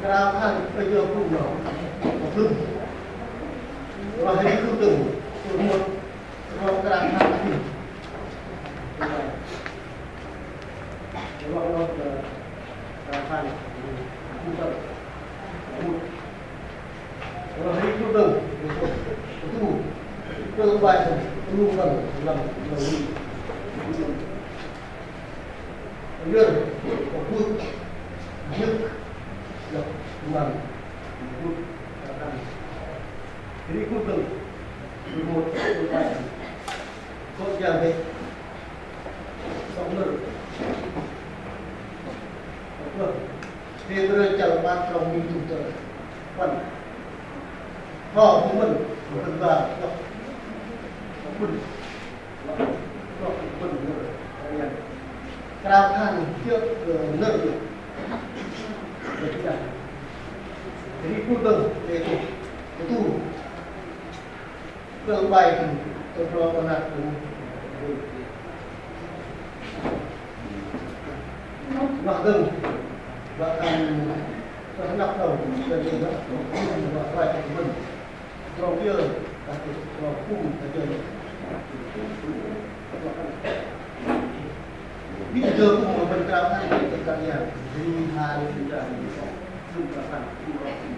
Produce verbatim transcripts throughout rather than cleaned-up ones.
Krao khan ơ yơ kŭm noh, kơ plŭn. Noh hơri kŭm dơ̆ng, kŭm mŭt, noh krao khan ơ yơ. Noh, noh, krao khan, kŭm dơ̆ng. Noh hơri kŭm dơ̆ng, kŭm dơ̆ng. Kơ̆l bai dơ̆ng, kŭm dơ̆ng, lăm, lăm. Yơ̆, kơ bưk, jơ̆k, jơ̆k, măng, bưk, kơ kăn. Hơri kŭm dơ̆ng, kŭm mŭt, kŭm bai. Kơ jang hĕ, sŏk nơ̆r. Kơ, hơdrol chăl 'bar trong minh jŭm tơ. Păng. Hơ, kŭm mơ̆n, kŭm mơ̆n ba, kŭm mơ̆n. Krao khan jơ̆ kơ nơ̆r. Hơri kŭm dơ̆ng, tơtu. Kơ̆l bai dơ̆ng, tơdrong bơnat dơ̆ng. Noh dơ̆ng, bơ̆n khan tơ hơnăp thoi, tơ jơ̆ noh, bơ̆n bai dơ̆ng. Trong kiơ, kơ trong kŭm, kơ jơ̆. Bĭ jơ̆ kŭm mă bơ̆n krao khan, kơ kăl yang, ri ha, ri ha, ri ha, kŭm krao khan, kŭm krao khan.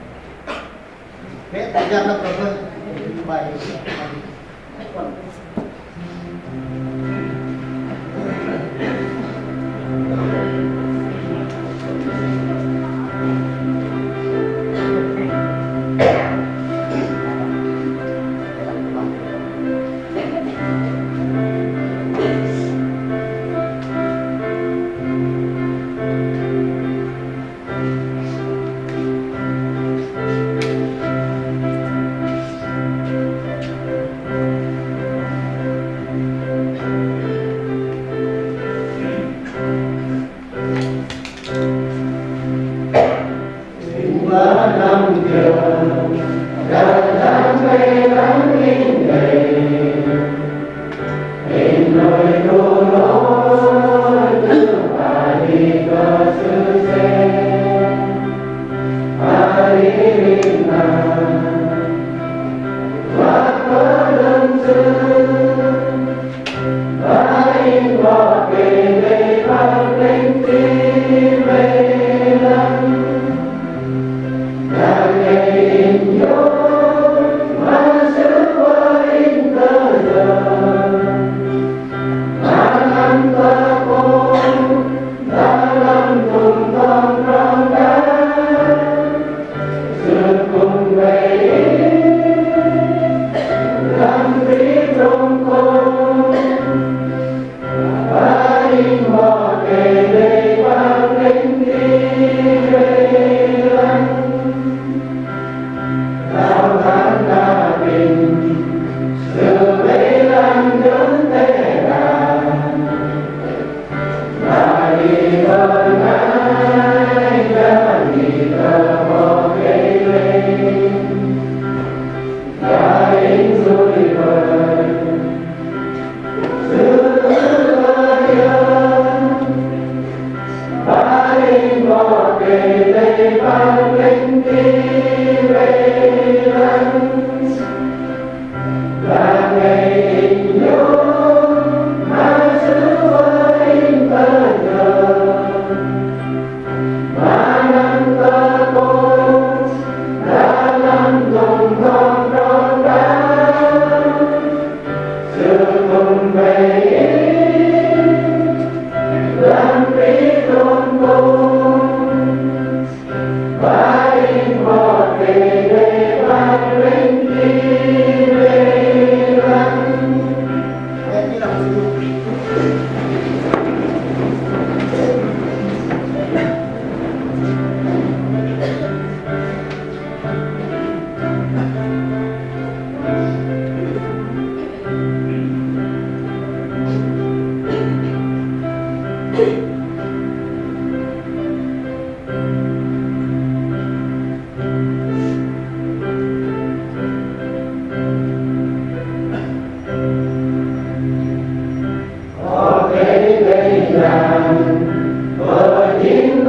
Bĕ, kơ jang lăm krao khan, ri bai, ri ha.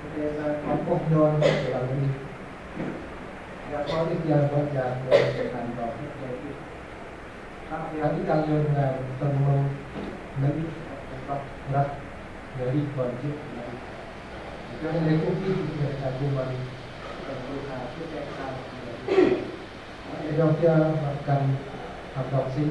Kơ đei ba kon 'bôh nhôn kơ lăm ih. Yua kơ ih kiơ bơ̆ jang đei khan đon hơdai ih. Păng kiơ ih đăng nhôn ngai tơm mơ̆ng nơ̆r ih, tơm tŏk ră nơ̆r ih kon jơ̆ nơ̆r ih. Yua kơ đei kŭp ih, ih kiơ khan jơ̆ mă ih. Tơm mơ̆ng khan jơ̆ khan nơ̆r ih. Ơ, yua kiơ mă khan hăm đon sĭ.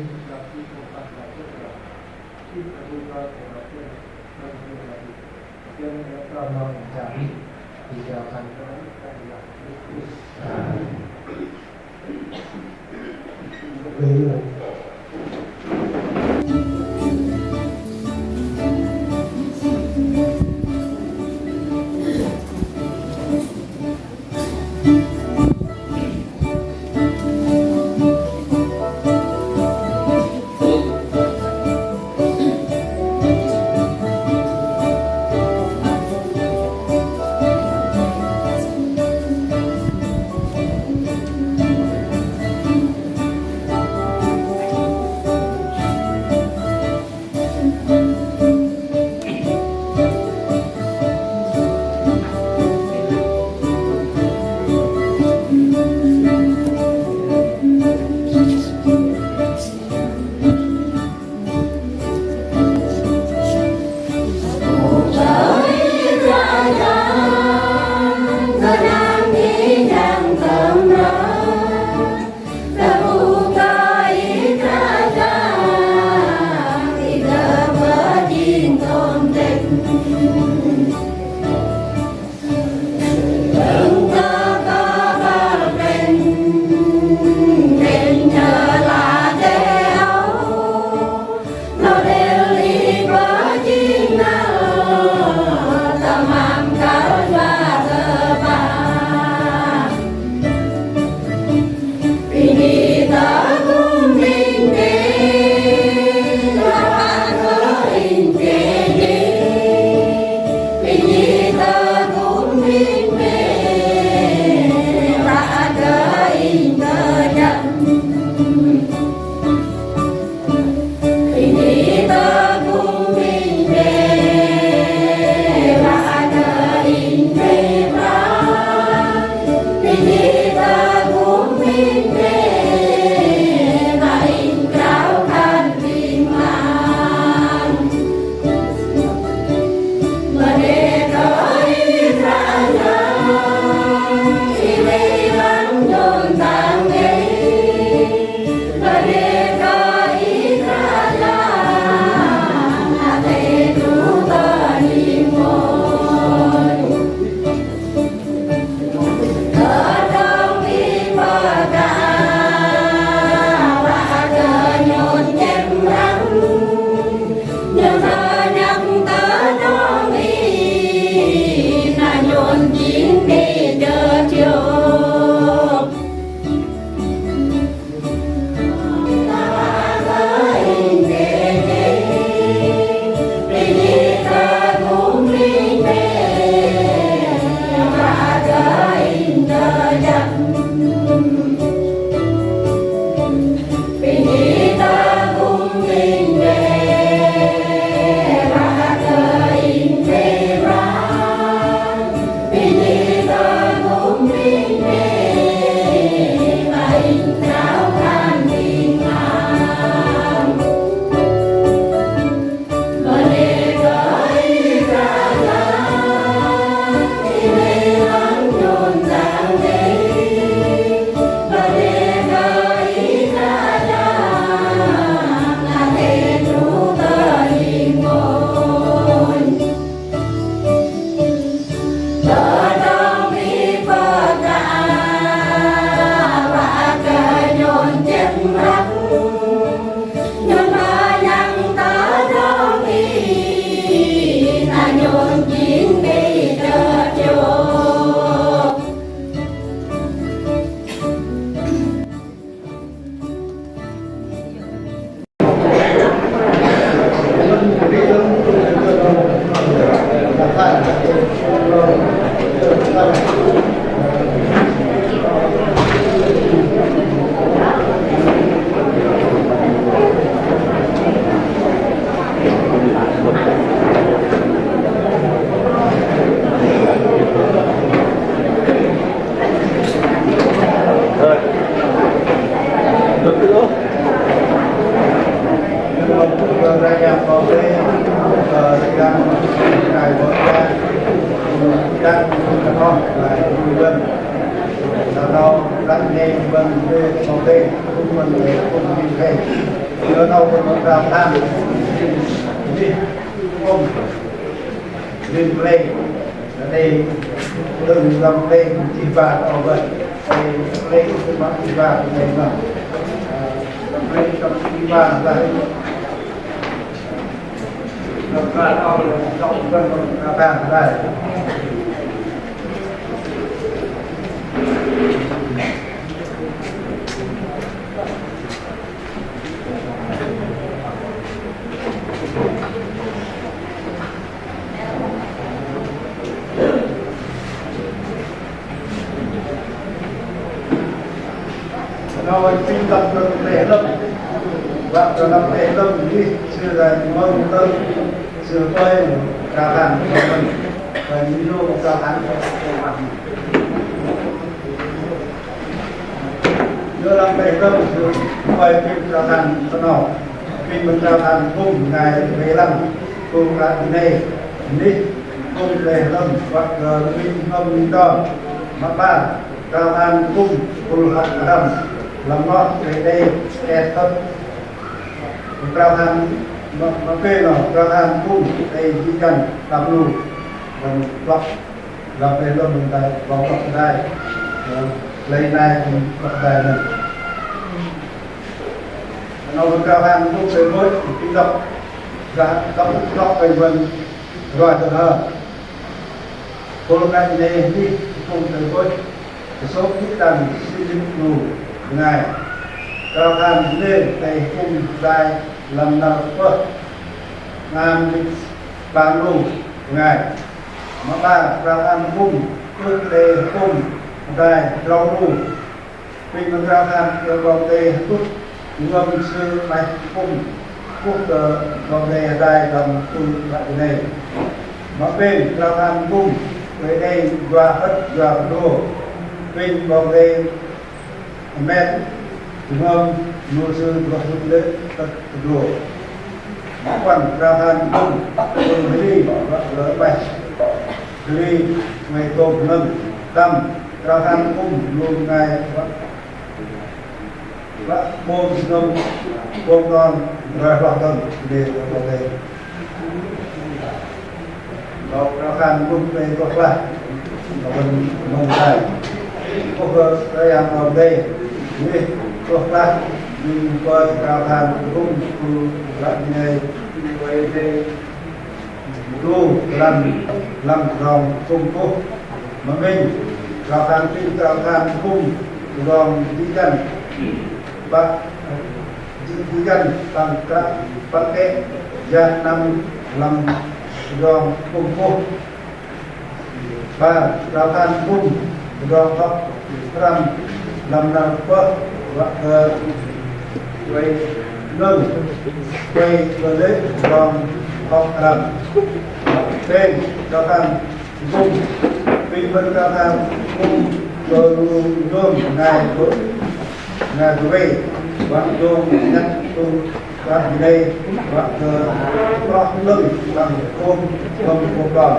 Rim plei, đei đơ̆ng lăm plei chih ba âu bơih. Đei plei sư mă chih ba kơ đei mă. Lăm plei sư mă chih ba đei. Lăm ba âu lăm ba âu lăm ba âu đei. Noh, apinh đŏk đơ̆ng plei lăm. Wă kơ lăm plei lăm dih, sư đei mơ̆ng tơ̆, sư pơi krao khan, pơi mơ̆ng krao khan. Yua lăm plei lăm sư pơi apinh krao khan tơ noh. Apinh mơ̆ng krao khan kŭm bơngai plei lăm, kŭm kră bơngai dih, kŭm plei lăm, wă kơ apinh hngơ̆m đon. Mă 'bar, krao khan kŭm khul hăk răm, lăm noh đei đei et hơ̆k. Krao khan mă, mă pêng noh, krao khan kŭm đei dih jăn đăp lu, lăm plŏk. Lăm plei lăm mơ̆ng tai, bơ̆n đŏk tai. Ơ, plei nai kŭm đŏk tai nơh. Noh bơ̆n krao khan kŭm plei bơih, apinh đŏk. Gah đŏk, đŏk plei bơ̆n roi tơ nơh. Khul bơngai dih, dih kŭm plei bơih. Kơsô̆ dih đăng sĭ lĭp lu bơngai. Krao khan dih đei kŭm tai lăm năr pơh. Ngam lĭp păng lu bơngai. Mă 'bar, krao khan kŭm, tŭk đei kŭm hơdai drâu lu. Apinh mơ̆ng krao khan kơ 'Bok Kei-Dei hơtŭt, jơhngơ̆m sư 'maih kŭm, kuh kơ 'Bok Kei-Dei hơdai lăm tŭl bơngai dih. Mă pêng, krao khan kŭm, đei đei yua hơ̆t yua kơdrô. Apinh 'Bok Kei-Dei Amen. Jơhngơ̆m lu sư tơgơ̆ hơdai tơ̆ kơdrô. Mă puăn, krao khan kŭm, kŭm hli, wă kơ 'maih hli, 'maih tôm hơnơ̆ng. Pơđăm, krao khan kŭm, lu bơngai wă, wă pôm jơhngơ̆m, pôm đon, roi hloh đơ̆ng, đei tơ̆ đei. Krao khan kŭm đei tơ̆ hloh, mă bơ̆n mơ̆ng tai. Kuh kơ Kră Yang Kră Yang đei, đei tơ̆ hloh, đei pơm krao khan kŭm, kŭm kră bơngai, bơngai đei lu lăm, lăm tơdrong kŭm kuh. Mă minh, krao khan apinh krao khan kŭm tơdrong dih jăn. Bă dih jăn păng kră, păng kĕ, jăh năm lăm tơdrong kŭm kuh. 'Bar, krao khan kŭm tơdrong hŏk răm lăm năr pơh, wă kơ wei nơ̆ng, wei kơ lê̆ tơdrong hŏk răm. Pêng, krao khan kŭm, apinh bơ̆n krao khan kŭm kơ lu nhôn bơngai, bơngai kơ wei, wă dôm nhăk tŭl kră bơngai, wă kơ trŏ 'lơ̆ng păng kŭm, kŭm kŭm đon.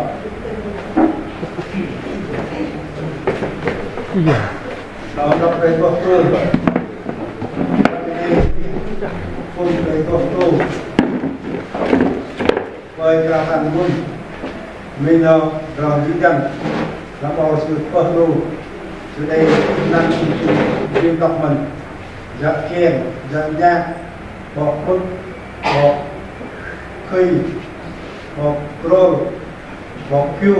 Noh đŏk đei tơ̆ tơ̆. Kŭm đei tơ̆ tơ̆. Pơi krao khan kŭm. Minh noh drong dih jăn. Lăm âu sư pơh lu. Sư đei năm rim đŏk mơ̆n. Jăk kieng, jăk nhak, 'bok pŭk, 'bok khưi, 'bok krôl, 'bok kiu,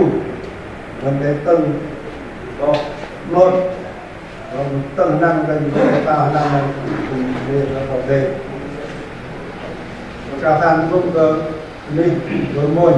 mơ̆n đei tơ̆ng 'bok mlôt. Tơ̆ng năng đei, đei tơ̆ng năng đei, kŭm đei, đei. Krao khan kŭm kơ minh, kơ mônh.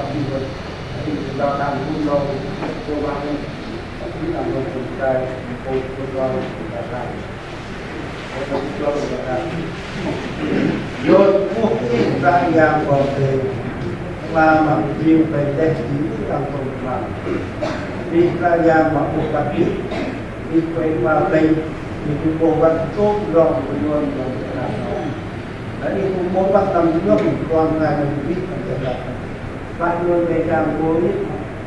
Ih đei đao tang kum đon, Kră Yang đon tơdrong tơdrong tơdrong. Yua kơ Ih Kră Yang Bơhngol, mă mă jing pơdêh Ih đăng tôm tơpă. Ih Kră Yang mă ƀôh băt Ih, Ih pơma plĕnh, Ih pơma băt tôm tơdrong tơdrong tơdrong. Ih pơma băt lăm jơnum kon bơngai mă Ih pơdêh. Băt nhôn đei chang gô Ih,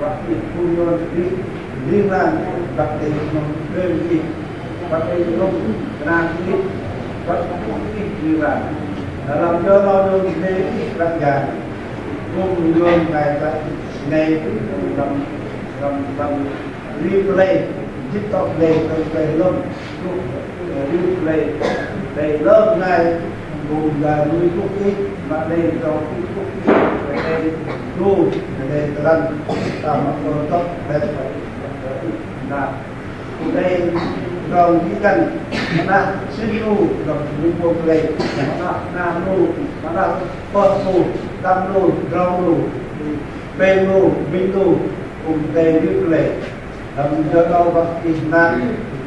băt Ih pŭn nhôn Ih, ling lang băt đei jơnum đơ̆ng Ih, băt đei jơnum kơna Ih, băt pŭn Ih ling lang. Lăm jơ 'nâu nhôn đei Ih Kră Yang, gô nhôn bơngai băt Ih, 'nâu lăm, lăm, lăm replay, jĭt tŏ play, tŏ play lăm, replay, play lăm bơngai, gô bơngai lui tŭk Ih, mă lei tŏ tŭk Ih, mă lei tŭk, mă lei tơrăn, ta mă kơ tŏ, lei tŏ, na. Kŭm đei, Tơdrong dih kăn, mă nah sĭn lu, lăm lu pơlei, mă nah, nah lu, mă nah pơh lu, tăm lu, drong lu, pêng lu, minh lu, kư̆m tơdrong lu pơlei. Lăm jơ âu wă ih năr,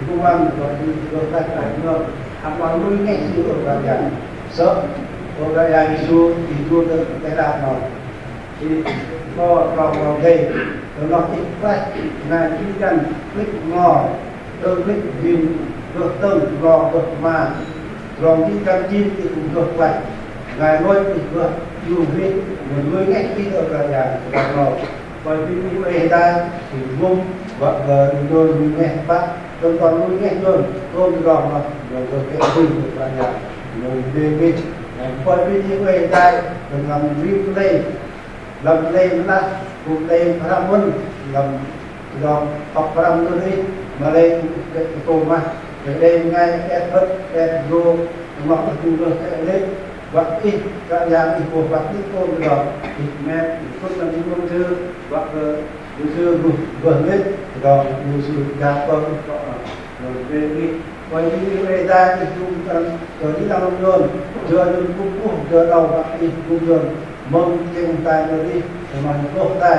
kơ̆m ăn, wă ih gơh tăch tăch nơ̆r, hăm wă lui ngeh sư ôh Kră Yang. Sơ̆, ơ Kră Yang Yêsu, ih jur tơ teh đak 'nâu. Ih, tơdrong, tơdrong dih, tơdrong ih pơklaih, nai dih kăn, klĭch ngor, tơ klĭch jing, gơh tơ̆ng, ngor, gơh ma. Tơdrong dih kăn jing, ih kư̆m gơh pơklaih. Nai lôch, ih gơh, jur hrih, mă lui ngeh, ih gơh Kră Yang, Kră Yang. Pơi pinh ih oei hơdai, ih gŭm, wă kơ nhôn lui ngeh pă, tơdrong lui ngeh nhôn, tôm tơdrong mă, nhôn gơh kĕ lui, Kră Yang, nhôn lui ngeh. Pơi pinh ih oei hơdai, tơdrong lui pơlei, lăm pơlei mơnah, kư̆m pơlei pơhrăm mơ̆n, lăm tơdrong pơhrăm mơ̆n ih, mă lei kư̆m pơlei mă, pơlei ngai et bơ̆t, et gô, tơmă kư̆m gơh et lê̆, wă ih, Kră Yang ih gô wă ih tôm tơdrong, ih met, ih kŭt lăm ih mơ̆n sư, wă kơ lu sư gô, gô lê̆, tơdrong lu sư jang pơm, tơdrong, tơdrong pơlei ih, wă ih, ih oei hơdai ih gŭm tơdrong, tơdrong ih lăm nhôn, jơ nhôn kŭm pŭh, jơ đau wă ih gŭm nhôn, mơ̆ng tơchĕng tai nơ̆r ih, tơmă gô tai,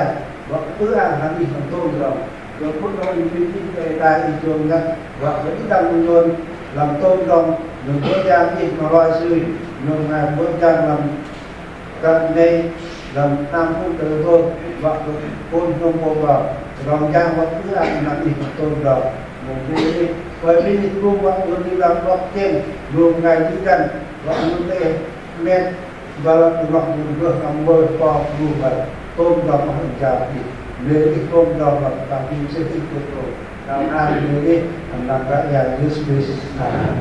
wă kơ ư-ang hăm ih lăm tôm tơdrong. Gơh pŭt đơ̆ng inh pinh ih, kơ hơdai ih jơ̆ng ngăt, wă kơ ih đăng nhôn, lăm tôm tơdrong, nhôn bơ̆ jang ih mă roi sư, nhôn ngai bơ̆ jang lăm kơ nai, lăm hnam phung tơ tôm, wă kơ pôn hnôm pôm roi, tơdrong jang wă kơ ư-ang hăm ih lăm tôm tơdrong. Nhôn bơ̆ ih, kơ pinh ih gŭm wă kơ ih lăm đŏk tơchĕng, nhôn ngai dih kăn, wă kơ ih met, Băl tơdrong lu gơh kơ mơ̆ pơm lu băl tôm tơdrong mă hơjăn ih. Mă lei ih tôm tơdrong mă kơ ih sư ih tôm tôm. Kơ ăn mă lei ih hăm đăng Kră Yang Yêsu Krist. Amen.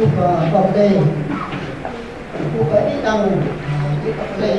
Kŭp, ơ, kŭp đei. Kŭp, ơ, đĭ đăng, ơ, đĭ đăng đei.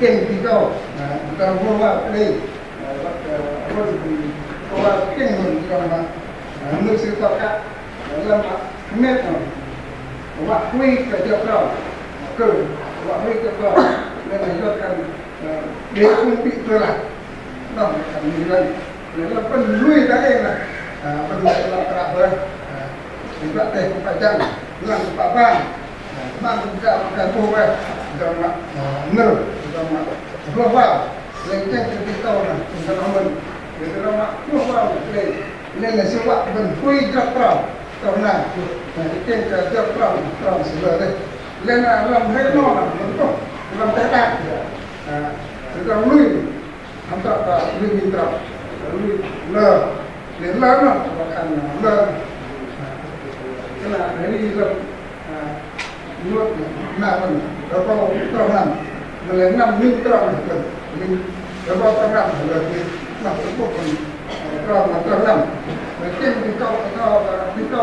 kiơ̆ ti kâu, ơ, tơdrong hơwar kơ đei, ơ, wă, ơ, wă, hơwar kiơ̆ mơ̆n tơdrong mă, ơ, mơnuih sư tơkă, ơ, lăm mă hơmet noh, wă huay kơ jrăp tơdrong, kơ, wă huay kơ jrăp tơdrong, lei na yua khan, ơ, đei kŭm pĭ tơlah, noh, khan mơ̆n lei, lei na bơ̆n lui kơ đei na, ơ, bơ̆n lui kơ tơlah, ơ, Thì bă teh kơ pă jang, lăng kơ pă bang, mă kơ pă bang, tơdrong mă, ơ, nơ̆r, tơdrong mă, hlôh wao, lei kiơ̆ kơ ti kâu na, tơdrong mă, tơdrong mă, hlôh wao, lei, lei na sư wă bơ̆n huay jrăp tơdrong, tơdrong na, lei kiơ̆ kơ jrăp tơdrong, tơdrong sư lơ dêh. Lei na lăm hrei noh na, bơ̆n kơh, lăm teh đak, ơ, tơdrong lui, Hăm tơdrong lui minh trŏ, lui lơ, lei lơ noh, wă khan lơ. Kơna lui lơ, ơ, mơnuih na bơ̆n, rơbâu trong năm, mă lei năm minh trŏ bơ̆n, minh rơbâu trong năm, lơ minh, noh, rơbâu bơ̆n, ơ, trong, trong năm. Lei kiơ̆ minh trŏ, trŏ, minh trŏ.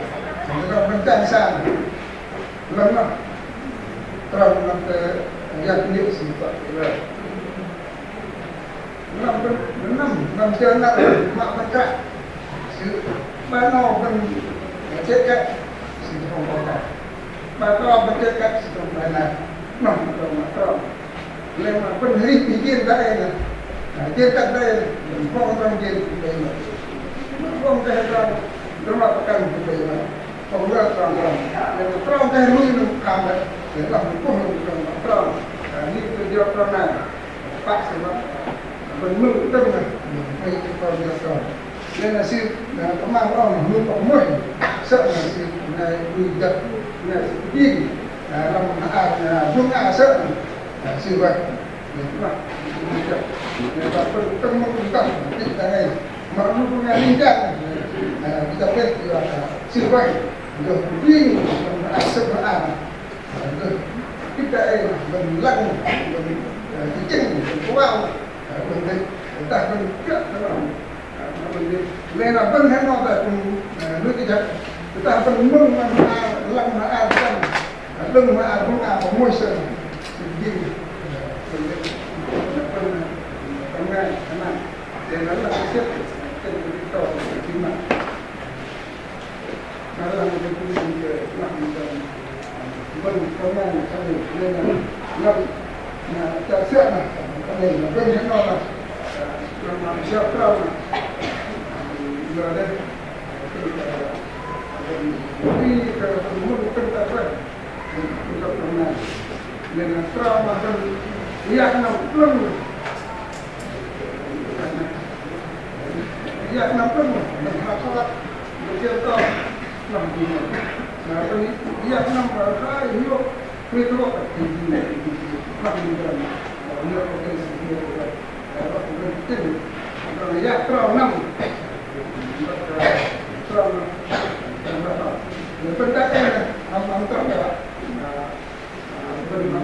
Lăm bơ̆n chang sang. Lăm noh. Trong năm tơ, yak nê sư tơ. Năm bơ̆n, năm, năm tơ năm, mă bơ̆n kră. Sư, ba noh bơ̆n, chĕk kĕ. Sư hŏng bơ̆n kră. Ba noh bơ̆n chĕk kĕ, sư hŏng bơ̆n kră. Noh, trong, trong. Lei mă bơ̆n arih jên dang ei nơh. Jên tăk dang ei nơh. Bơ̆n pơ̆ng trong jên dang ei nơh. Bơ̆n pơ̆ng tơ trong. Drơ̆m mă pơkăn dang ei nơh. Pơ̆ng trong trong. Lei mă trong tơ lui nơh kham nơh. Lei mă bơ̆n pơ̆ng trong trong. Lei tơ jơ̆ trong nai. Pă sư mă. Bơ̆n mơ̆ng tơm nơh. Bơ̆n pơ̆ng trong trong. Lei na sư, na, kơmang âu na, mưh pơk mơih. Sơ̆ na sư, na, lui jăk, na sư pơjing. Na, lăm hơar, na, bơ̆ng a sơ̆ na, na sư wă. Na, na, lui jăk. Na, bơ̆n tơm mơ̆ng tơm, tih dang ei. Mă lu bơngai ling jang. Na, kita pet, kita, sư wă. Jơ̆ pơjing, lăm hơar sơ̆ hơar. Tih dang ei, bơ̆n lăng, bơ̆n, ơ, tơchĕng, bơ̆n kuang, ơ, bơ̆n tih, tơdah bơ̆n kiơ̆, ơ, bơ̆n tih. Lei na bơ̆n hơnơ̆ng tơ kŭm, ơ, lui kơ jăk. Tơdah bơ̆n mơ̆ng, mơ̆ng hơar, lăng hơar, lăng, ơ, lăng hơar, bơ̆n a, bơ̆n mơih sơ̆. Bơ̆n tih, ơ, bơ̆n tih. Bơ̆n, ơ, bơ̆n ngai, kơnang. Lei na lăng kơ jăk, kơ jăk, kơ jăk, kơ jăk. Na lăng kơ jăk, kơ jăk, kơ jăk. Bơ̆n kơnang, kơnang, lei na, na, na, chă sơ̆ na, kơnang, na, bơ̆n hơnơ̆ng na, na, na, jăk trong na. Na, lei, bơ̆n, bơ̆n, bơ̆n, bơ̆n, bơ̆n, bơ̆n, bơ̆n, bơ̆n, bơ̆n, bơ̆n, Lei na trong mă bơ̆n yak năm plơ̆ng. Yak năm plơ̆ng, bơ̆n hăp hăp, bơ̆n kiơ tơ, năm di na. Na bơ̆n yak năm bơ̆n hai hiôk, mă tơgŭm di di na, năm di na. Bơ̆n yak bơ̆n di na. Yak trong năm. Trong năm. Bơ̆n dang ei na, năm, năm trong năm. Bơ̆n năm.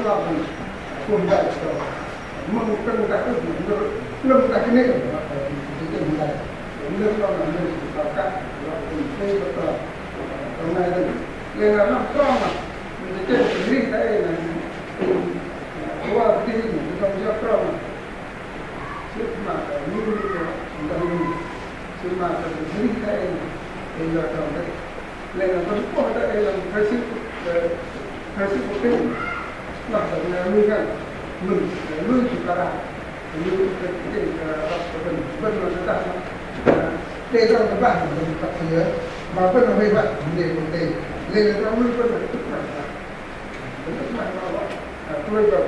lăm noh, kư̆m đei tơ. Mơ̆ng kơ̆ng dah ưh, nơ̆r, lăm dah kơnê̆, tơ, tơ, tơ, tơ, nơ̆r noh, nơ̆r, tơ, kơ, tơ, tơ, nai, tơ, lei na, noh, trong, mă, mă, tơ, tơ, rih, tơ, ei, na, tơ, tơ, tơ, tơ, tơ, trong, jơ, trong, Sư mă kơ mưh, mưh, mưh, sư mă kơ mưh, mưh, ei, ei, lơ, trong, ei. Lei na, tơm kuh, tơ, ei, lăm, thời sự, ơ, thời sự quốc tế. Noh, tơm, ơ, mưh, kơ, mưh, ơ, lui, chịu, kơ, ra. Lui, kơ, kơ, kơ, kơ, kơ, bơ̆n, bơ̆n, mă, kơ, ta, ơ, đe dọa, kơ, bah, bơ̆n, kơ, kơ, mă, bơ̆n, lui, bah, bơ̆n, đe, quốc tế. Lei na, trong, lui, bơ̆n, kơ, kơ, kơ, Tơlơi mă, tơlơi bơ̆n.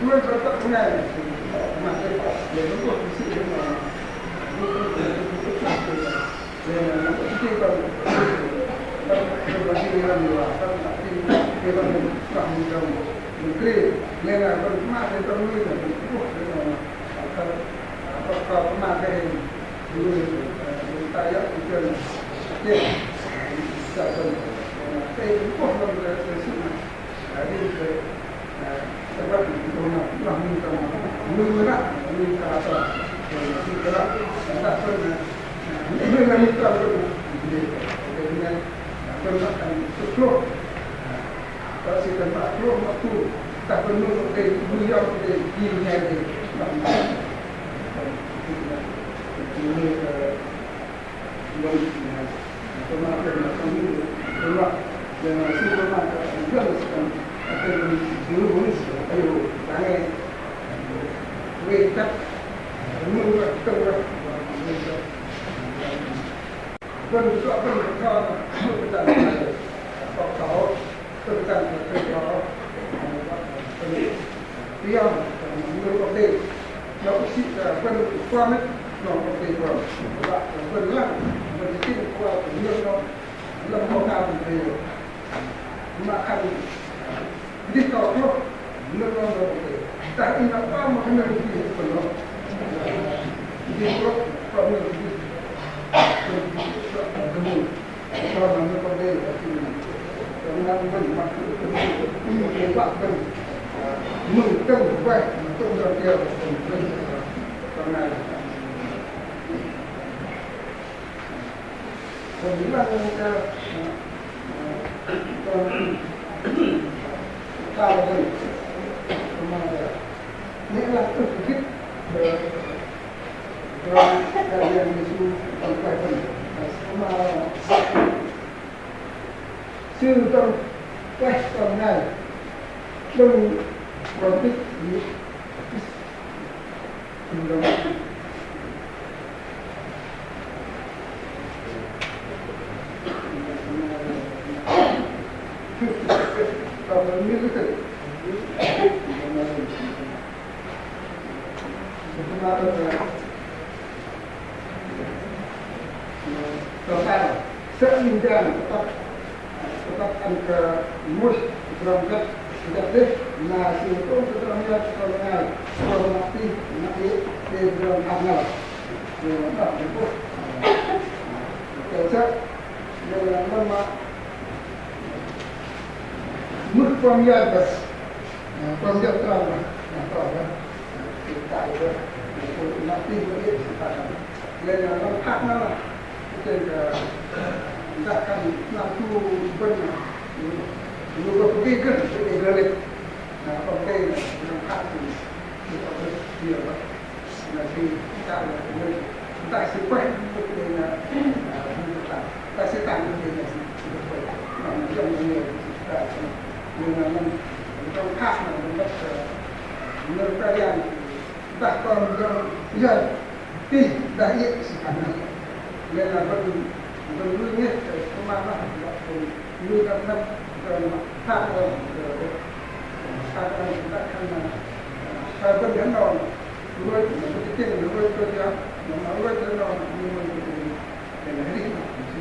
Tơlơi bơ̆n tơ ngai, mă tơ, lei na, tơlơi bơ̆n, tơlơi bơ̆n, tơlơi bơ̆n, Bơ̆n lăng, bơ̆n tơchĕng kual kơ nơ̆r noh, lăm hŏ na bơ̆n tơchĕng. Mă khan, dih kơ kloh, nơ̆r noh nơ̆r tơchĕng. Dah inh na kual mă kơ nơ̆r tơchĕng, bơ̆n noh. Dih kloh, kual nơ̆r tơchĕng. Sư dŏng kueh kon ngai, dŏng kon bĭt. Tơpă, sơ̆ ling jang tơpă, tơpă ăn kơ mŭs tơdrong găt, găt dêh, na sư tôm tơdrong yua tơdrong ngai, tơdrong mă tih, mă iĕ, đei tơdrong hap ngăl. Sư mă tơpă, tơpă sơ̆, lei na mă, mưh pơm yua bơ̆n. Pơm yua tơdrong bơ̆n, tơdrong bơ̆n. Sư tai bơ̆n, mă tih, mă iĕ, sư tai bơ̆n. Lei na lăm hap ngăl, tơchĕng kơ dah khan năm tu bơ̆n, lu bơ̆n pơgê gơh, pơgê gơh lê̆. Na, pơm tih na, lăm hap tu, lu bơ̆n pơgê gơh. Na, sư tai bơ̆n, dah sư kueh, pơgê na, dah sư tang, pơgê na, sư kueh. Na, jơ̆ng na, na, na, lăm hap na, lăm hap, nơ̆r Pơđar, dah kon jơ̆ng, jơ̆ng, tih, dah iĕ, sư khan na. Lei na bơ̆n, bơ̆n lui ngeh, pơma na, bơ̆n lui kơ thăp, bơ̆n hap, bơ̆n hap, bơ̆n dah khan na, sa bơ̆n hơnŏn, lui, bơ̆n tơchĕng, lui kơ jang, bơ̆n lui kơ hơnŏn, lui kơ jang, lei na rih na, sư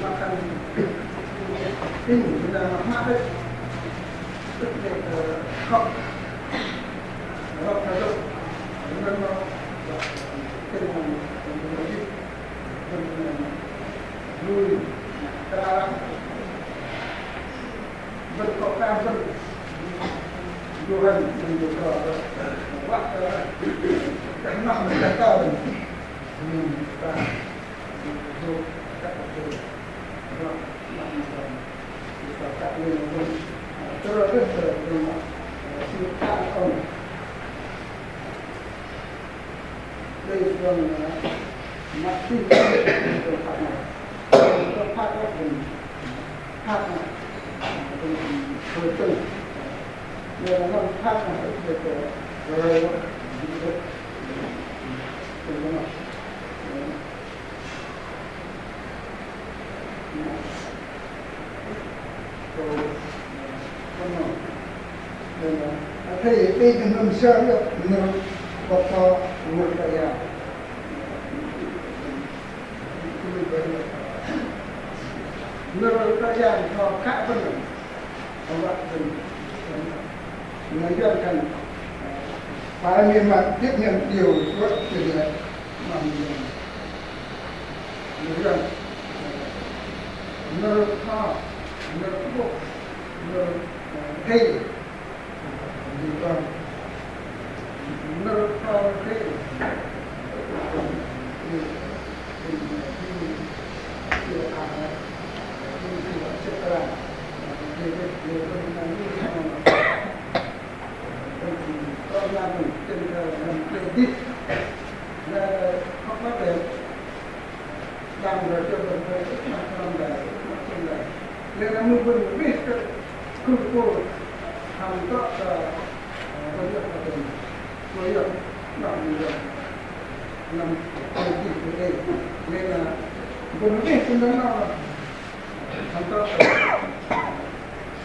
Mă khan inh na mă đĕch. Đĕch đĕch, ơ, khŏm. Rŏk na dŏ. Nơ̆r 'nâu. Tơdrong, tơdrong lui. Tơdrong. Bơ̆n kơ khan bơ̆n. Yôhan, bơ̆n yôhan. Wă kơ. Kơ noh mă kơ ta bơ̆n. Bơ̆n ta. Bơ̆n ta. Bơ̆n ta. Bơ̆n ta. Bơ̆n ta. Đây là, ờ, mặt tin tức của Phật này. Có Phật đó thì Phật này, ờ, thì hồi sinh. Nên là năm Phật này, thì, ờ, rồi, ờ, thì, ờ, Athei đei jơhngơ̆m sơ̆ yơ̆ nơ̆r bơtho nơ̆r Kră Yang. Nơ̆r Kră Yang tho khă bơ̆n. Nơ̆r Yuăn khan, phải may mắn tiếp nhận điều ước truyền lệnh. Nơ̆r Yuăn, nơ̆r tho, nơ̆r kơkuh, nơ̆r, ơ, thê, nơ̆r Yuăn, nơ̆r tho thê,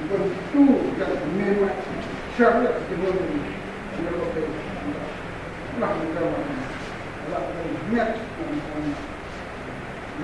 Bơ̆n tu gah mê mă sơ̆ lĕ, bơ̆n tu gah mê mă sơ̆ lĕ, bơ̆n tu gah mê mă sơ̆ lĕ,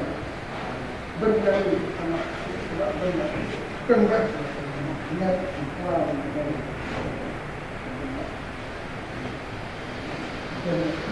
Bơ̆n jang, bơ̆n jang, kơ̆ng bơ̆n, ngai, kua, bơ̆n, kơ̆ng bơ̆n, bơ̆n, bơ̆n,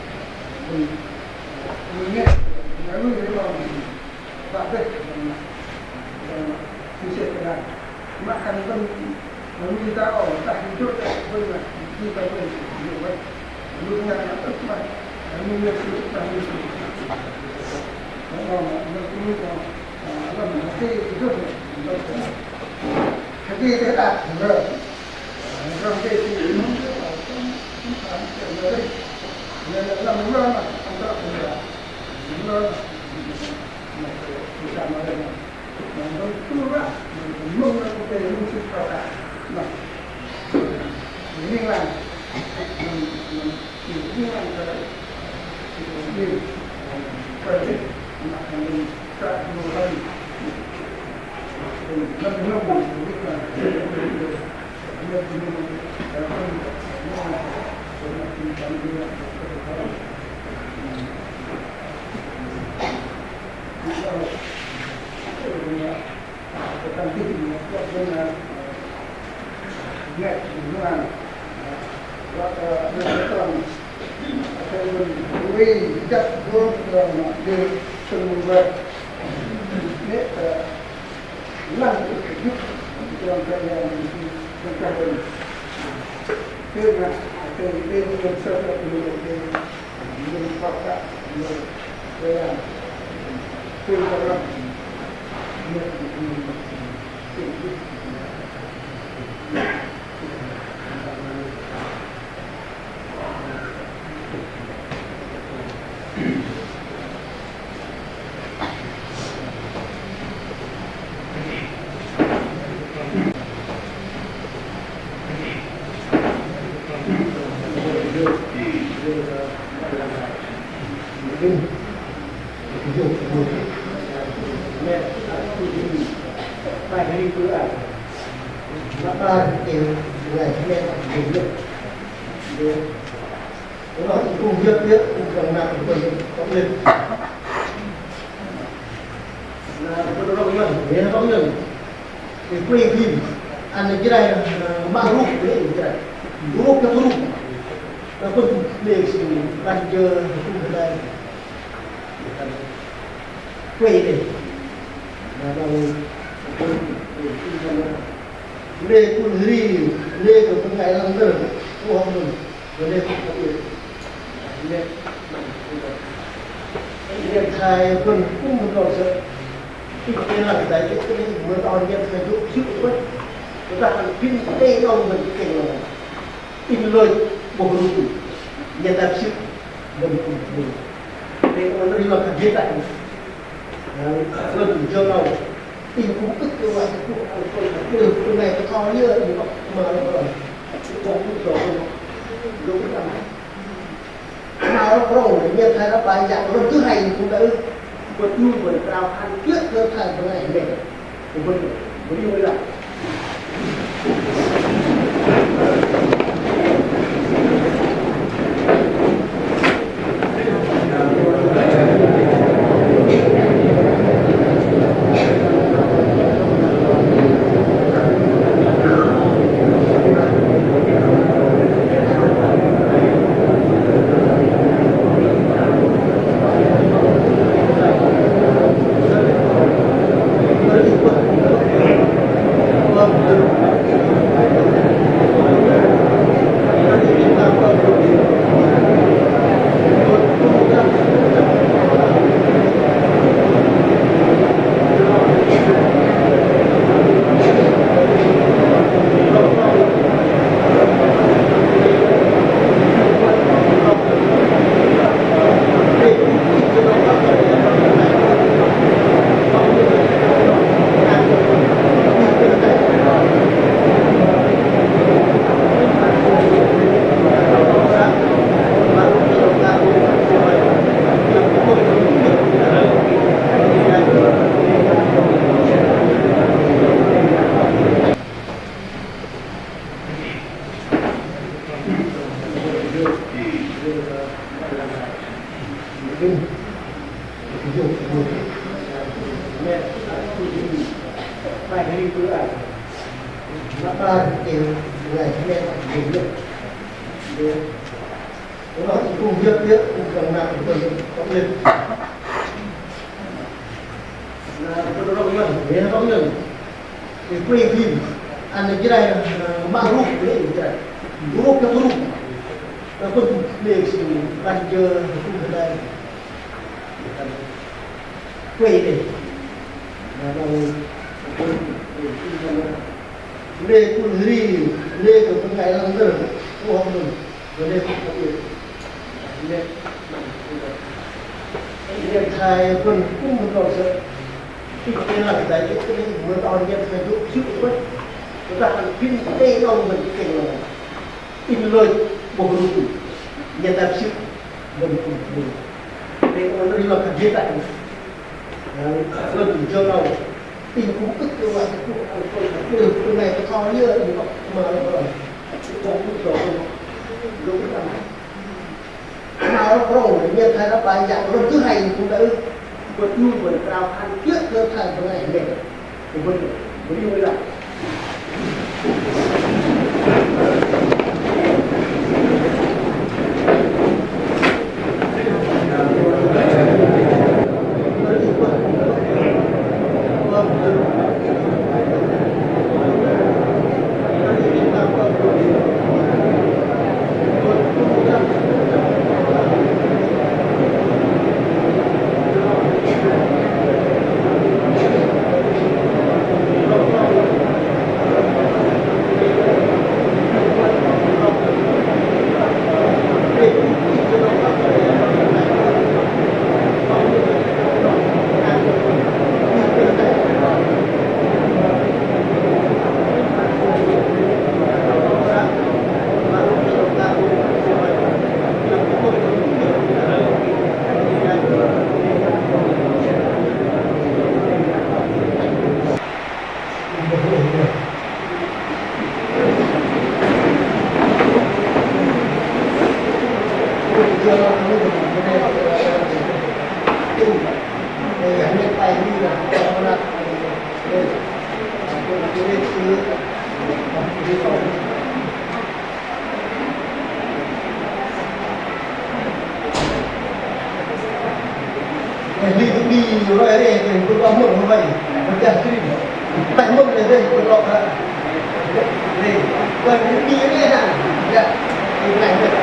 Bơ̆n, ơ, bơ̆n ngeh, ơ, lui rim âu, bă bĕ, bơ̆n, bơ̆n, bơ̆n, sĭ sĕ kơ đa. Mă khan bơ̆n, ơ, lui ta âu, ta hơjô̆, bơ̆n, ơ, lui ta bơ̆n, lui ta, ơ, ưh mă, ơ, lui ta, ơ, lui ta. Ơ, ơ, ơ, lui ta, ơ, lăm, ơ, hơdai, hơjô̆, ơ, hơdai, hơdai, ơ, Lê̆ kŭn hơri, lê̆ kơ bơngai lăng nơ̆r, kơ hŏk mơ̆n, kơ lê̆ kŭn hơri. Lê̆, lê̆ thoi bơ̆n kŭm bơ̆n lơ sơ̆. Inh tơlăng dai jơ̆ tơlĕnh mơ̆n âu, lê̆ thoi jơ̆ jơ̆ bơ̆n. Tơdah hăm pinh tơlĕnh âu mơ̆n tơlĕnh âu. Inh lôch 'bôh rŭng. Lê̆ thoi jơ̆ bơ̆n kŭm bơ̆n. Tơlĕnh âu lê̆ thoi jơ̆ tơlĕnh âu. Inh kŭm ưh kơ wă kơ ăn kơ bơngai bơtho yơ inh wă mă lơ̆m rŏng. Kŭm ưh kơ wă kơ bơngai bơtho yơ inh wă mă lơ̆m rŏng. Mă lơ̆m rŏng, lê̆ thoi ră 'bai jăk lơ̆m tơdrong inh kŭm đei ưh. Bơ̆n ưh kơ krao khan kiơ̆ kơ thoi bơngai mĕ. Kŭm bơ̆n, bơ̆n ưh kơ Lăp lar kơ teh bơngai kơmĕt, kơmĕt. Ơ, ih kư̆m hiơ̆k hiơ̆k, ih kư̆m năr kơ teh bơngai kơmĕt. Na, kơ tơdrong 'nâu, kơ tơdrong 'nâu. Ih kuê phim, ăn Jrai, ơ, mă rup, lê̆ Jrai. Rup, kơ rup. Na, kơ lê̆ sư, băt jơ, kơ tơdrong 'nâu. Kuê đei. Na, na, lê̆ kŭl hri, lê̆ kơ bơngai lăng nơ̆r, kơ hŏk nơ̆r, lê̆ kŭl hri. Lê̆, lê̆ thoi bơ̆n kư̆m bơ̆n đon sơ̆. Ih tơlăk dai kơ tơlăk, mă tơ'ngla jơ̆ thoi jơ̆, jơ̆ bơ̆n. Tơdah ăn phim teh 'nâu bơ̆n teh 'nâu. Inh lôch 'bôh rup. Nhen thoi sư. Bơ̆n kư̆m bơ̆n. Teh 'nâu nơ̆r iŏk kơ jê̆ tah. Lôch jơ̆ 'nâu. Inh kư̆m ưh kơ wă kơ ăn kơ bơngai kơ thoi yơ inh wă mă lôch 'nâu. Inh kư̆m ưh kơ wă. Lôch 'nâu. Mă lôch 'nâu, nhen thoi lăp lar jang lôch tơ hai kư̆m đei. Bơ̆n 'nu bơ̆n krao khan kiơ̆ kơ thoi bơngai mĕt. Ơ, ling kơ roi rê, kơ bơ̆n mơ̆n hơmai, bơ̆n jah kri. Tah mơ̆n rê, bơ̆n lŏk hă. Rê, kơ ling kơ rê hă. Yă, ling kơ rê.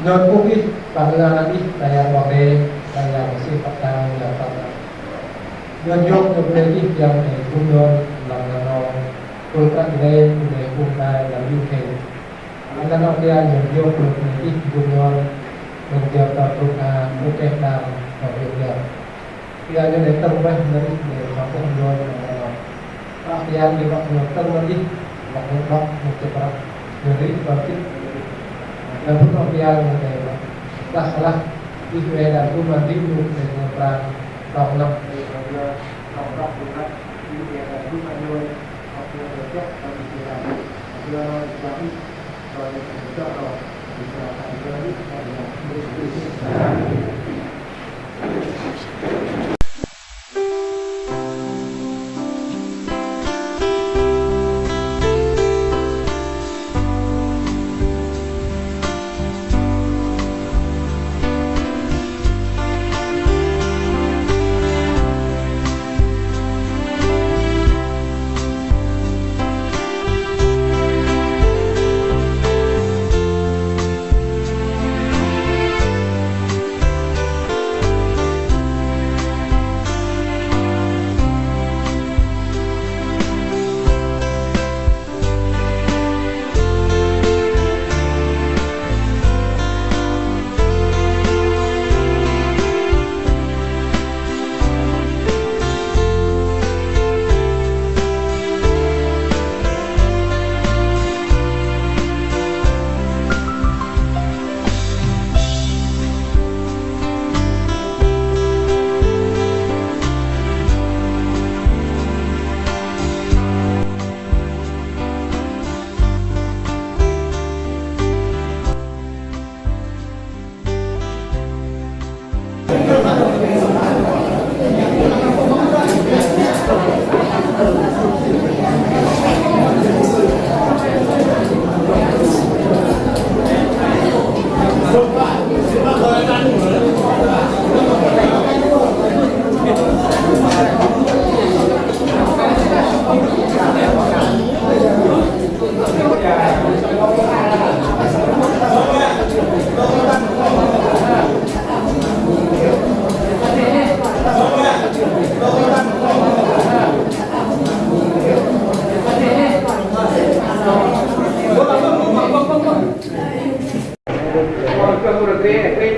Nhôn kŭm ih, păng ư-ang ih, Kră Yang 'Bok Kei-Dei, Kră Yang mơsêh pơkă lăm tơdrong. Nhôn iŏk jơ̆ bơnê ih, Yang đei gŭm nhôn lăm năr 'nâu, kơ̆l kră kơdei, kơdei kŭm tai lăm lu khei. Lăm năr 'nâu kiơ nhôn iŏk jơ̆ bơnê ih gŭm nhôn, đơ̆ng jơ tơ trŭk a, lu keh đam, tơ iŏk jơ̆. Kiơ nhôn đei tơ̆ng bơih nơ̆r ih đei pơtơ̆ng nhôn lăm năr 'nâu. Păng kiơ đei wă nhôn tơ̆ng nơ̆r ih, wă nhôn đŏk, nhôn chơprăp, nhôn rih bơ̆n kĭt. Lăm pŭn âu kiơ nhôn đei wă klah sơlah, Ih weh đak kŭm mă tĭ mŭk đei pran đŏk lăp.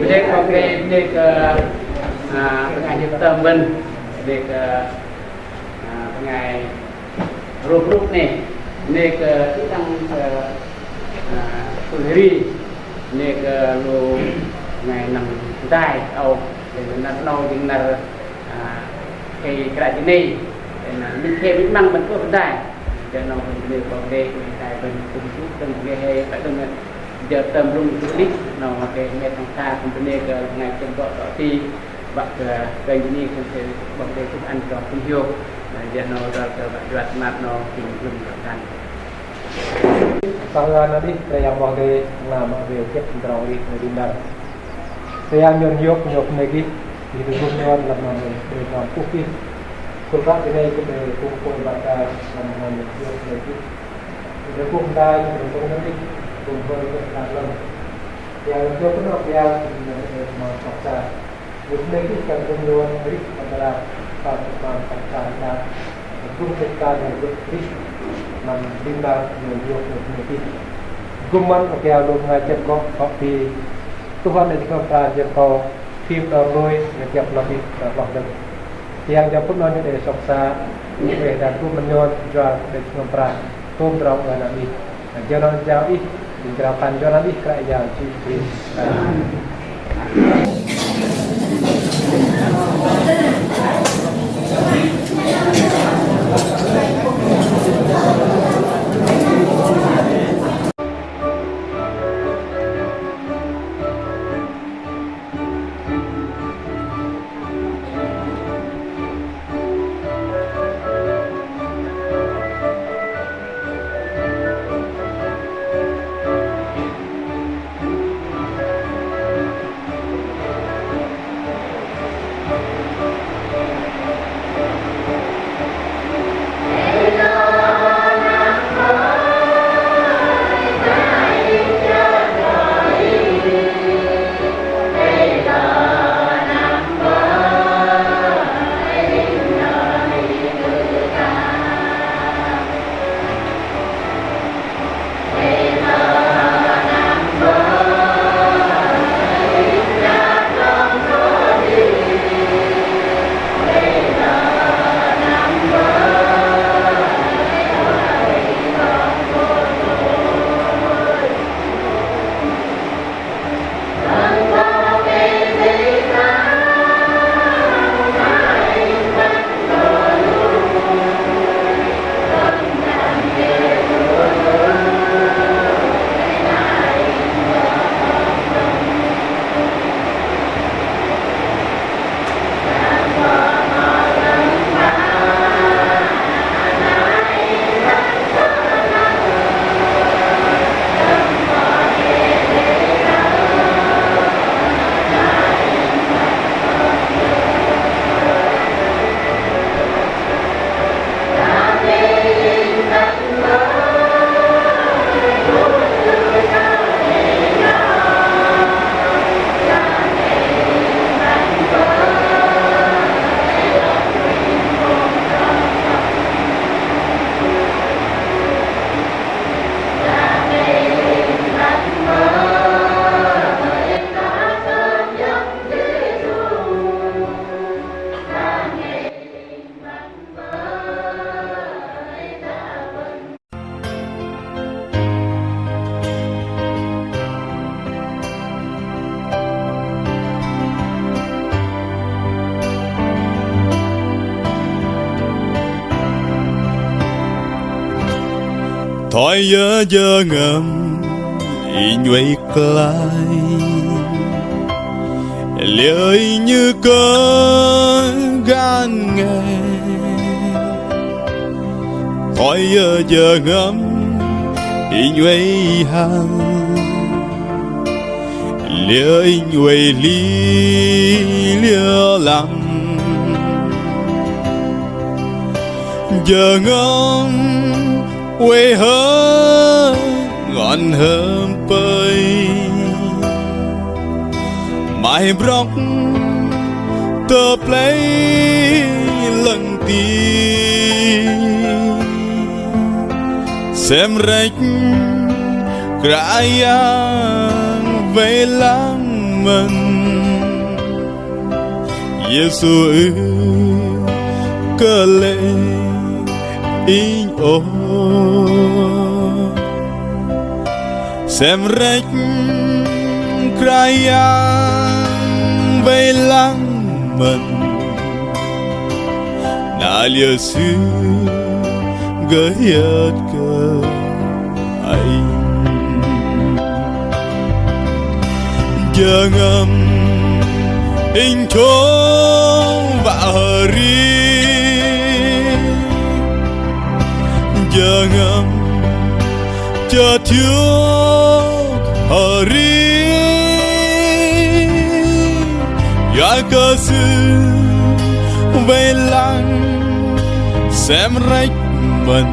Bơnê kơ, bơnê kơ, à, bơngai hiệp tâm bơ̆n, bơnê kơ, à, bơngai rup rup 'nê, bơnê kơ, ơ, tơdang kơ, à, pơgơri, bơnê kơ lu bơngai năm dai âu, đei năr 'nâu, đei năr, à, khei kră jơnei, đei năr minh khei minh 'măng bơ̆n kơ dai, đei 'nâu bơ̆n bơnê kơ đei, đei dai bơ̆n kŭm jŭ, đơ̆ng bơnê hei, đơ̆ng jơ tơm lŭng jŭ lih, 'nâu kơ 'mĕt 'nâu sa kŭm bơnê kơ bơngai chĕm bŏ tŏ ti, Bă kơ kơnh bơnê kơ sư 'Bok Kei-Dei kŭm ăn tơdrong kŭm hiôk. Jơ 'nâu rơ̆l kơ bă juăt măt 'nâu kơ lŭng kơ khan. Păng ngan adih Kră Yang 'Bok Kei-Dei, năr mă wei kiơ̆ tơdrong arih nơ̆r đĭ đăng. Kră Yang nhôn hiôk, hiôk 'nĕ kih, ih tơgŭm nhôn lăm nơ̆r đĭ đăng pŭh kih. Kŭl bă kơ 'nĕ kih đei kŭm kŭl bă kơ lăm nơ̆r hiôk 'nĕ kih. Đei kŭm dai kơ đei kŭm nơ̆r kih, kŭm kŭl kơ khan lăm. Yang hiôk 'nĕ kih, yang nơ̆r đĭ đăng mă sŏk sa. Yua kơ 'nĕ kih kăn gŭm nhôn arih kơ tơdrong păng kơ păng kơ păng. Gŭm kơ kơ nhôn arih. Năm đĭ đăng nhôn hiôk 'nĕ kih. Gŭm mơ̆n ơ kiơ lu bơngai chĕm kŏ, kŏ ti. Tuhan đei jơhngơ̆m pran jơhngơ̆m kơ. Phim đon lui, ngă kiơ̆ lăm ih, đon lŏh dơ̆ng. Yang jang pŭn nhôn đei sŏk sa, weh đak kŭm mă nhôn, juăt đei jơhngơ̆m pran. Tôm tơdrong ơ năr ih. Jơ 'nâu jao ih, inh krao khan jơ 'nâu ih Kră Yang Yêsu Krist. Thoi yơ jơhngơ̆m inh oei klaih, liơ inh kơ gan nge. Thoi yơ jơhngơ̆m inh oei hăl, liơ inh oei hli liơ lăm. Jơhngơ̆m oei hơ̆ ngŏn hơm pơi, mai brŏk tơ plei lăng ti. Sem rĕch Kră Yang wei lăng mơ̆n. Yêsu ưh kơ lê̆ inh ôh. Sem rĕch Kră Yang wei lăng mơ̆n. Na liơ Sư gơh hiơt kơ inh. Jơhngơ̆m inh chông wă hơri, jơhngơ̆m chơt hiôk hơri, yua kơ Sư wei lăng sem rĕch mơ̆n.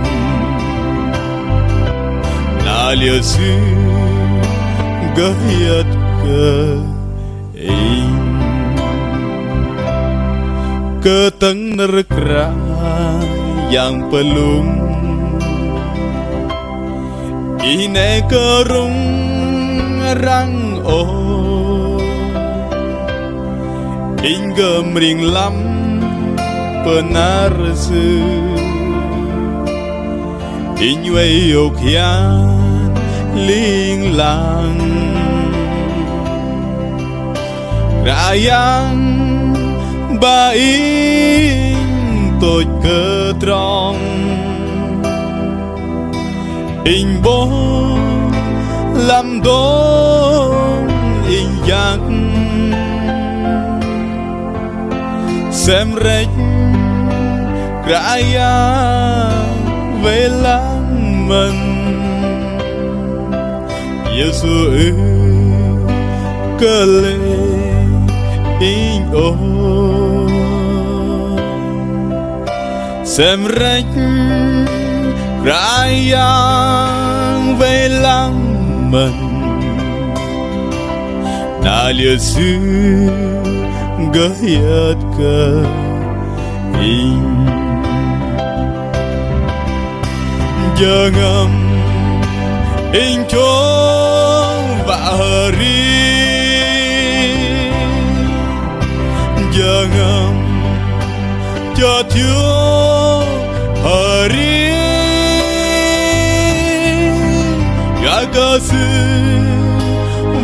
Na liơ Sư gơh hiơt kơ inh. Kơtơ̆ng nơ̆r Kră Yang pơlŭng, ih 'nĕ kơ rŭng răng ôh. Inh gơh mring lăm pơnar Sư. Inh oei hiôk hian ling lang. Kră Yang ba inh tôch kơ trong. Inh 'bôh lăm dôm inh jăk. Sem rĕch Kră Yang wei lăng mơ̆n. Yêsu ưh kơ lê̆ inh ôh. Sem rĕch Kră Yang wei lăng mơ̆n. Na liơ Sư gơh hiơt kơ inh. Jơhngơ̆m inh chông wă hơri, jơhngơ̆m chơt hiôk hơri, yua kơ Sư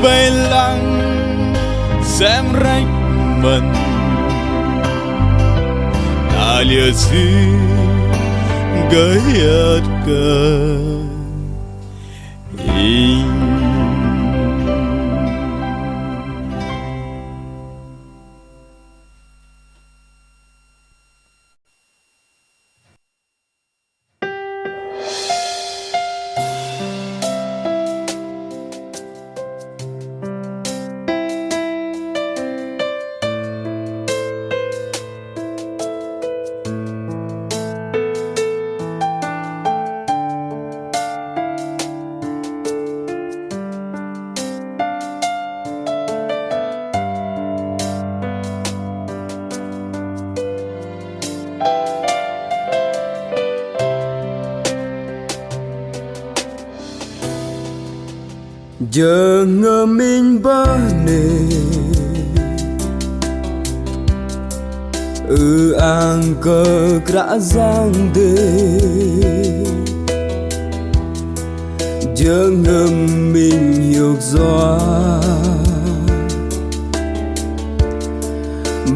wei lăng sem rĕch mơ̆n. Na liơ Sư gơh hiơt kơ inh. Jơhngơ̆m inh bơnê ư-ang kơ Kră Yang Dêh. Jơhngơ̆m inh hiôk yua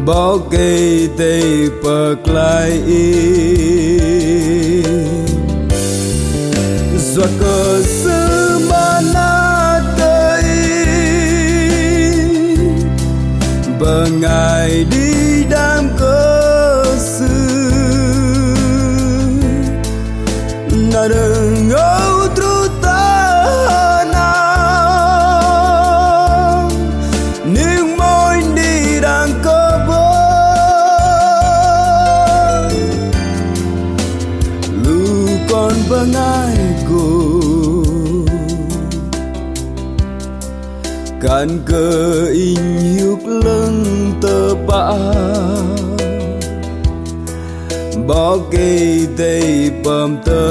'Bok Kei-Dei pơklaih inh. Kơ Sư mơnat kơ ih, bơngai đĭ đam kơ Sư, na đơ̆ng âu truh tơ hnam, ning mônh đĭ đăng kơ bơ̆n. Lu kon bơngai gô, kăn kơ inh hiôk 'lơ̆ng tơpă, 'Bok Kei-Dei pơm tơ̆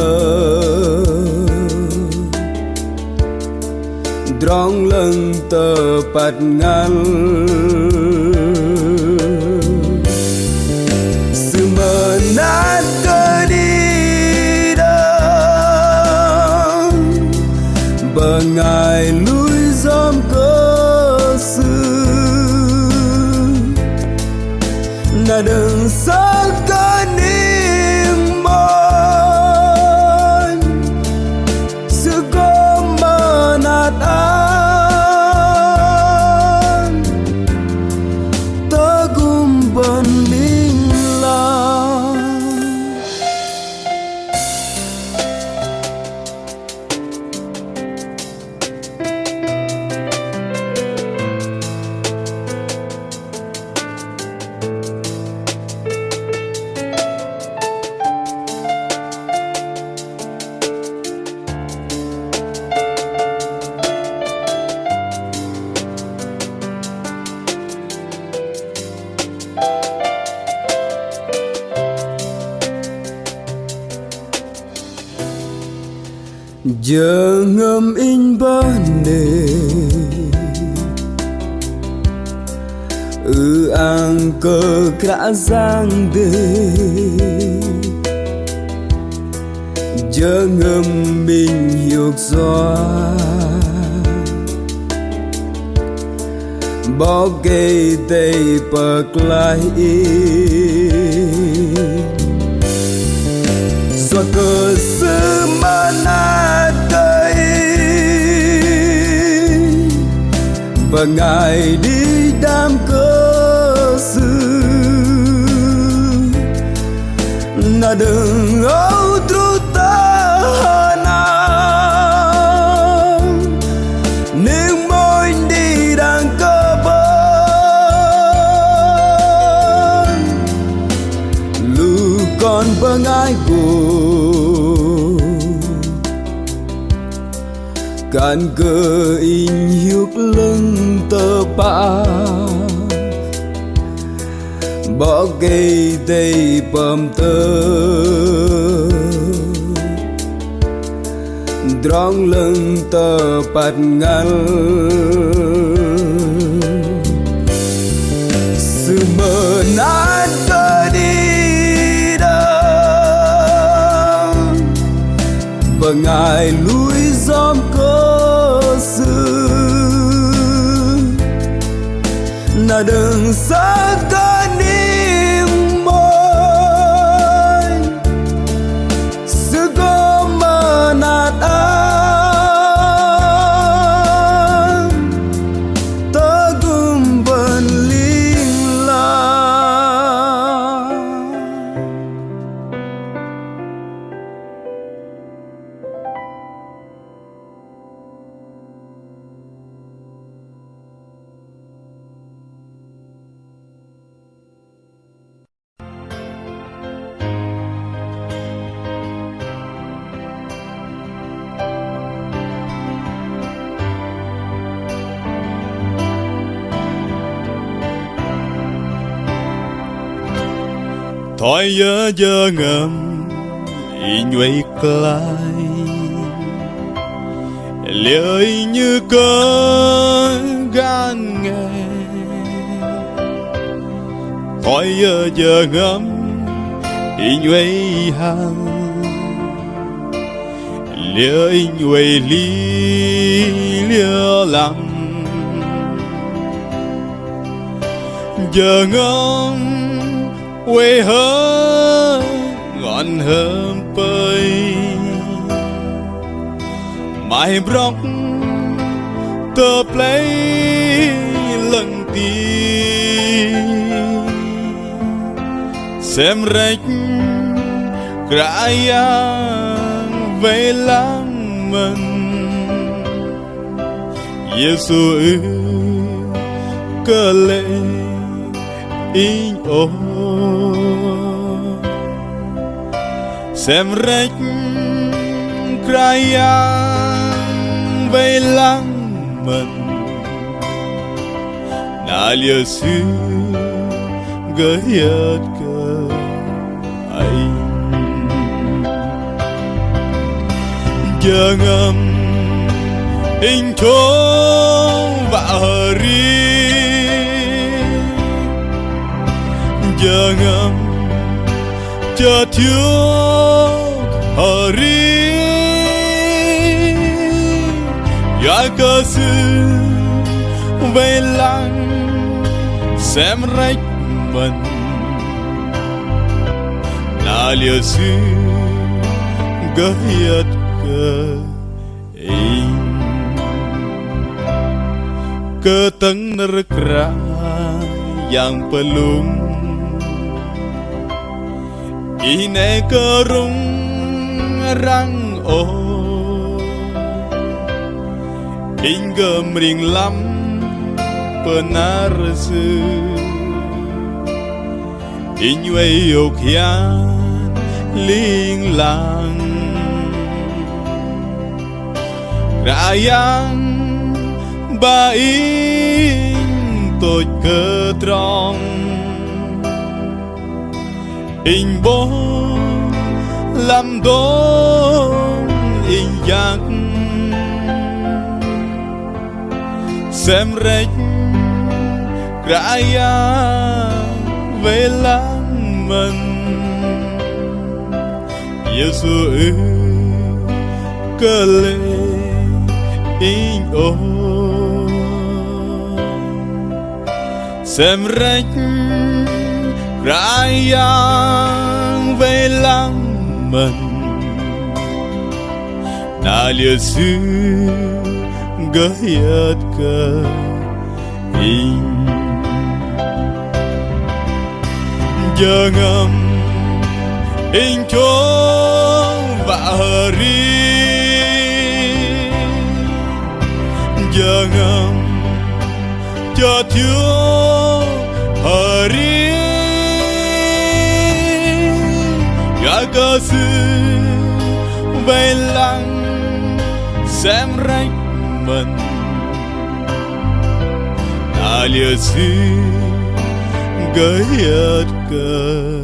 tơdrong 'lơ̆ng tơpăt ngăl. Sư mơnat kơ đĭ đăng bơngai lui yom kơ Sư, na đơ̆ng sơ̆ kơ ning mônh Sư gô mơnat ăn tơgŭm bơ̆n ling lang. Jơhngơ̆m inh bơnê ư-ang kơ Kră Yang Aê Diê. Jơhngơ̆m inh hiôk yua 'Bok Kei-Dei pơklaih inh. Yua kơ Sư mơnat kơ inh, bơngai đĭ đam kơ Sư, na đơ̆ng âu truh tơ hnam, ning mônh đĭ đăng kơ bơ̆n. Lu kon bơngai gô, kăn kơ inh hiôk 'lơ̆ng tơpă, 'Bok Kei-Dei pơm tơ̆ tơdrong 'lơ̆ng tơpăt ngăl. Sư mơnat kơ đĭ đăng bơngai lui yom kơ Sư, na đơ̆ng sơ̆ kơ ning mônh Sư gô mơnat ăn tơgŭm bơ̆n ling lang. Thoi yơ jơhngơ̆m inh oei klaih, liơ inh kơ gan nge. Thoi yơ jơhngơ̆m inh oei hăl, liơ inh oei hli liơ lăm. Jơhngơ̆m oei hơ̆ ngăn hơm pơi, Mă brŏk tơ plei lăng ti, sem rĕch Kră Yang wei lăng mơ̆n. Yêsu ưh kơ lê̆ inh ôh. Sem rĕch Kră Yang wei lăng mơ̆n, na liơ Sư gơh hiơt kơ inh. Jơhngơ̆m inh chông wă hơri, jơhngơ̆m chơt hiôk hơri, yua kơ Sư wei lăng sem rĕch mơ̆n, na liơ Sư gơh hiơt kơ inh. Kơtơ̆ng nơ̆r Kră Yang pơlŭng, inh 'nĕ kơ rŭng răng ôh. Inh gơh mơring lăm pơnar Sư, inh wei hiôk hian ling lang. Kră Yang ba inh tôch kơ trong, inh 'bôh lăm dôm inh jăk. Sem rĕch Kră Yang wei lăng mơ̆n, Yêsu ưh kơ lê̆ inh ôh. Sem rĕch Kră Yang wei lăng mơ̆n, na liơ Sư gơh hiơt kơ inh. Jơhngơ̆m inh chông wă hơri, jơhngơ̆m chơt hiôk hơri, yua kơ Sư wei lăng sem rĕch mơ̆n, na liơ Sư gơh hiơt kơ